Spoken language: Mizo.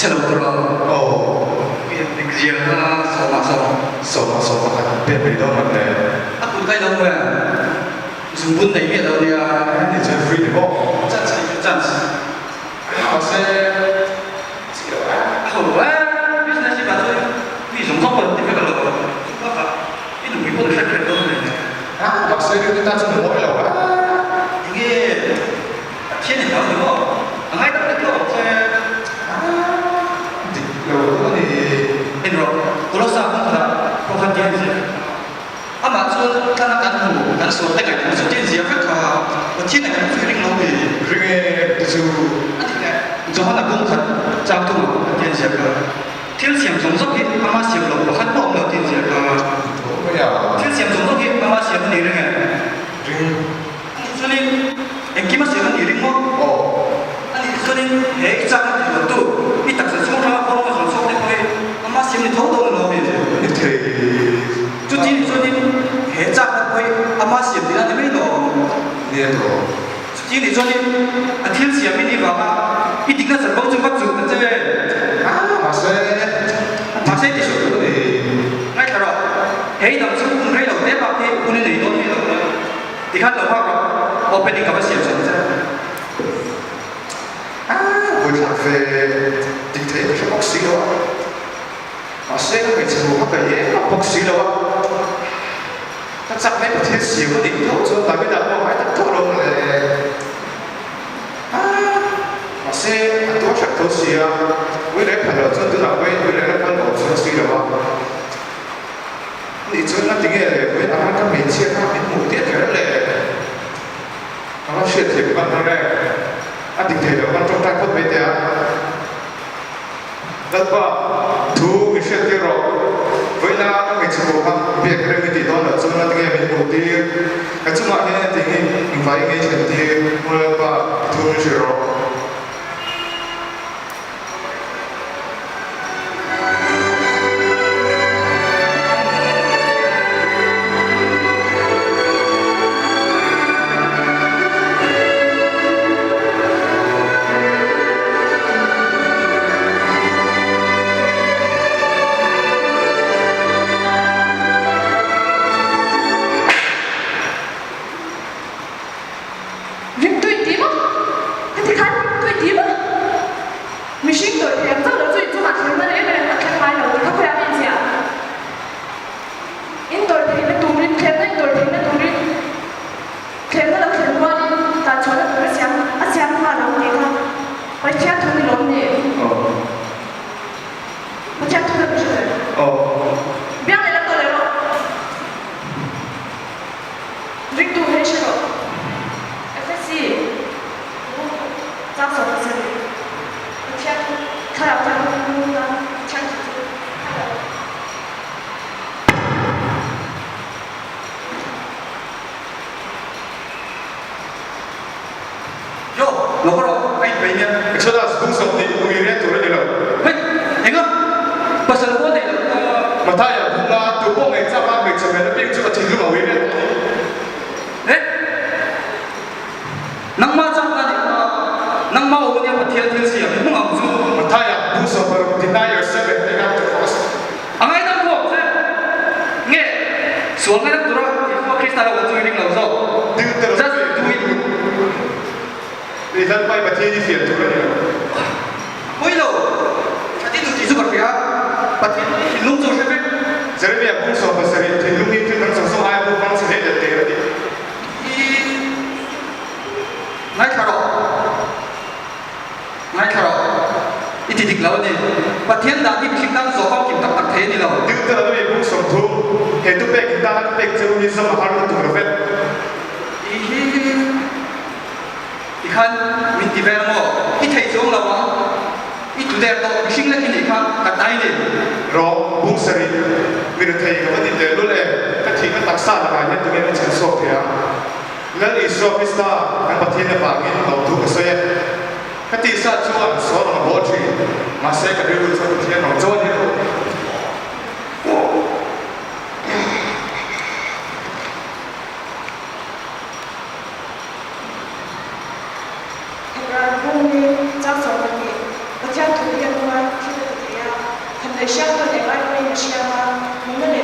Chhe lo tur aw. Aw. Dik zia kha sawmah sawm. Sawmah 11 pek mai dawn ang le. A kut kai lo ve. Zungbun nei miah lo nia. Ni chuan free ni bawk. Chance ni chu chance. Mahse chi lo a. A ho a, business hi mah chuan mi zawng zawng pawh an ti vek a lo. Chu bakah i nupui pawh an hre hrep dawn hle. A, mahse rilru tan chuan a mawi lo a. Enge Pathian i hlau ni maw? A ngai tak tak lo ang che. A, dik lo a ni. En rawh, Kolosa kawng khatah pawh khan tian zia vek kha. Amah chuan tlana kan hmu, kan sual te ngaihtuah chu tian zia vek kha. Pathian ngaihtuah chu i ring lo mi? Ring e, ti chu. A nih leh, Johana kawng khat chang thungah pawh khan tian zia kha. Thil siam zawng zawng hi ama siam lo pakhat pawh a awm lo tian zia kha. Tho mai a. Thil siam zawng zawng hi ama siam a ni ring e. Ring. Anih chuanin engkim a siam a nih ring maw? Aw. Anih chuanin he i chakna tih loh tu i taksa chhung hranga kawng a zawn chhuak te pawh hi ama siam ni tho dawn a lo mi? Ni thei. Chuti nih chuanin he chakna pawh hi ama siam tihna ni mai lo. Nia tawh. Chuti nih chuanin a thil siam i nih vanga i dikna chanvo chu va chuh ta che. Ah, mahse. Mahse ti suh. Ngaithla rawh. He i dam chu hun rei lo te bak hi hun i nei dawn mi lo. Tikhan lo nghak rawh, opening ka va siam chhan che. Ah, buaithlak ve dik thei ka hre bawk si lo a, mahse ka hmeichhe hmu kha ka em a bawk si lo a, ka chak mai Pathian siam a dik tho chuan Davida pawh a ngai tak tho lo le. Ah, mahse a tuar hrep tho si a, ui leh phal loh chuan tunah pawhin ui leh la phal awm chuan si lo a. Nih chuan a ti nge le vawiin ah khan ka hmeichhia kha min hmuh tir kher le? Ka va hriat thiam hman reng e, a dik thei lo khan tawngtai phawt mai teh a. Lalpa, thu min hriat tir rawh, vawiin ah ka hmeichhe pawh kha biak reng i tih dawn loh chuan a ti nge min hmuh tir? Ka chungah hian a ti nge engvai nge i thlen tir? Aw Lalpa, thu min hrilh rawh. Ringtu in ti maw? Heti khan ringtu in ti maw? Mihring dawih thei ang chauh lo chu inchungah thlemna reng reng a thleng ngai lo ti kha khawiah min ziah? In dawih theihna turin, thlemna in dawih theihna turin, thlemna lo thlen rualin tan chhuahna tur a siam a siam nghal ang tih kha Pathian thu ni lawm ni? Pathian thu na ka hre ve. Biak leh lam tawh leh rawh. Ringtu hei hre rawh. Efesi chang sawm pasarih Pathian thu thlarau thianghlim tan Pathian thu chu a lo. Yo, lo ka rawh, a inpei nia. Exodus bung 20 ui rian tur a ni lo. Hei, enga? Pasal pawh a neih loh kha. Mathaia bunga tu pawh ngei chak a hmeichhe hmel apiang chu a thinlung a ui rian tawh a ni. He, nangmah chak na nih kha, nangmah aw nia Pathian thil siam i hmang ang chu. Mathaia bung 16 deny yourself and take up the cross. A ngaidam pawh ang che. Nge, sual ngaidam tura Isua Krista lo kal chu i ring lo zawk. Just do it. I hlan pai Pathian i fian tur a ni lo. Pawi lo, tha ti duh tih chu ka hria. Pathian hi thinlung chu a hre vek. Jeremia bung 17 thinlung hi thil dang zawng zawng aia buk hmang chhe hle let der a ni. I ngaithla rawh. Ngaithla rawh. I ti dik lo a ni. Pathian dan hi mihring tan zawh famkim tak tak thei a ni lo. Deuteronomy bung 30, He tu pek in tana ka pek che u hi zawm a har lutuk lo vek. I hi ti khan min ti vel maw? I thei chuang lo ang. I tlu der tawh mihring lek i nih kha ka tai ni. Rawh, bung sarih, mi rethei ka va ti tel lul em? Ka thihna taksa lakah hian tunge min chhan chhuak thei ang? Lal Isua Krista kan Pathian avangin lawmthu ka sawi e. Ka tihsa chuan sawn ang a bawl thin, mahse ka rilru chuan Pathian rawn chawn hi rawh. Hebrai bung hi chang 12 Pathian thu hi a nung a. Lei hriamtun eng ai pawhin a hriam a, nunna leh.